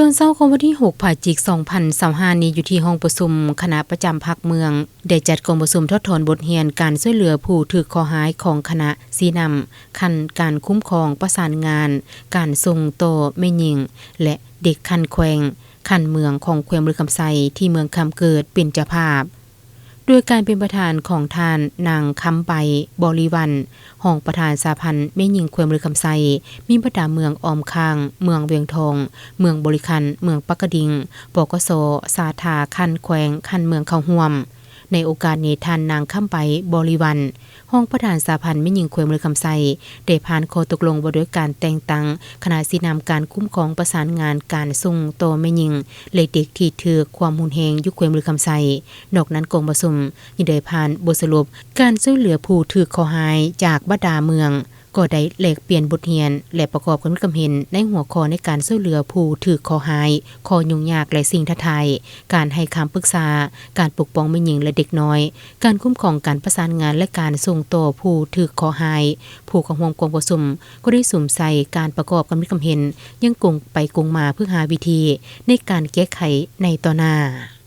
ຕອນເຊົ້າຂອງວັນທີຫົກ ພະຈິກ ສອງພັນຊາວຫ້ານີ້ ຢູ່ທີ່ຫ້ອງປະຊຸມຄະນະປະຈຳພັກເມືອງ ໄດ້ຈັດກອງປະຊຸມຖອດຖອນບົດຮຽນການຊ່ວຍເຫຼືອຜູ້ຖືກເຄາະຮ້າຍຂອງຄະນະຊີ້ນຳຂັ້ນການຄຸ້ມຄອງປະສານງານການສົ່ງຕໍ່ແມ່ຍິງ ແລະ ເດັກຂັ້ນແຂວງ, ຂັ້ນເມືອງຂອງແຂວງບໍລິຄຳໄຊ ທີ່ເມືອງຄຳເກີດເປັນເຈົ້າພາບ. ໂດຍການເປັນປະທານຂອງທ່ານນາງຄຳໃບ ບໍລິວັນ ຮອງປະທານສະຫະພັນແມ່ຍິງແຂວງບໍລິຄຳໄຊ, ມີບັນດາເມືອງອ້ອມຂ້າງ, ເມືອງວຽງທອງ, ເມືອງບໍລິຄັນ, ເມືອງປາກກະດິງ, ປກສ, ສາທາຂັ້ນແຂວງ, ຂັ້ນເມືອງເຂົ້າຮ່ວມ. ໃນໂອກາດນີ້, ທ່ານນາງຄຳໃບ ບໍລິວັນ ຮອງປະທານສະຫະພັນແມ່ຍິງແຂວງບໍລິຄຳໄຊ ໄດ້ຜ່ານຂໍ້ຕົກລົງວ່າດ້ວຍການແຕ່ງຕັ້ງຄະນະຊີ້ນຳການຄຸ້ມຄອງປະສານງານການສົ່ງຕໍ່ແມ່ຍິງ ແລະ ເດັກທີ່ຖືກຄວາມຮຸນແຮງຢູ່ແຂວງບໍລິຄຳໄຊ. ນອກນັ້ນ, ກອງປະຊຸມຍັງໄດ້ຜ່ານບົດສະຫຼຸບການຊ່ວຍເຫຼືອຜູ້ຖືກເຄາະຮ້າຍຈາກບັນດາເມືອງ, ກໍໄດ້ແລກປ່ຽນບົດຮຽນ ແລະ ປະກອບຄຳຄິດຄຳເຫັນໃນຫົວຂໍ້ໃນການຊ່ວຍເຫຼືອຜູ້ຖືກເຄາະຮ້າຍ, ຂໍ້ຫຍຸ້ງຍາກ ແລະ ສິ່ງທ້າທາຍ, ການໃຫ້ຄຳປຶກສາ, ການປົກປ້ອງແມ່ຍິງ ແລະ ເດັກນ້ອຍ, ການຄຸ້ມຄອງການປະສານງານ ແລະ ການສົ່ງຕໍ່ຜູ້ຖືກເຄາະຮ້າຍ. ຜູ້ເຂົ້າຮ່ວມກອງປະຊຸມກໍໄດ້ສຸມໃສ່ການປະກອບຄຳຄິດຄຳເຫັນຢ່າງກົງໄປກົງມາ ເພື່ອຫາວິທີໃນການແກ້ໄຂໃນຕໍ່ໜ້າ.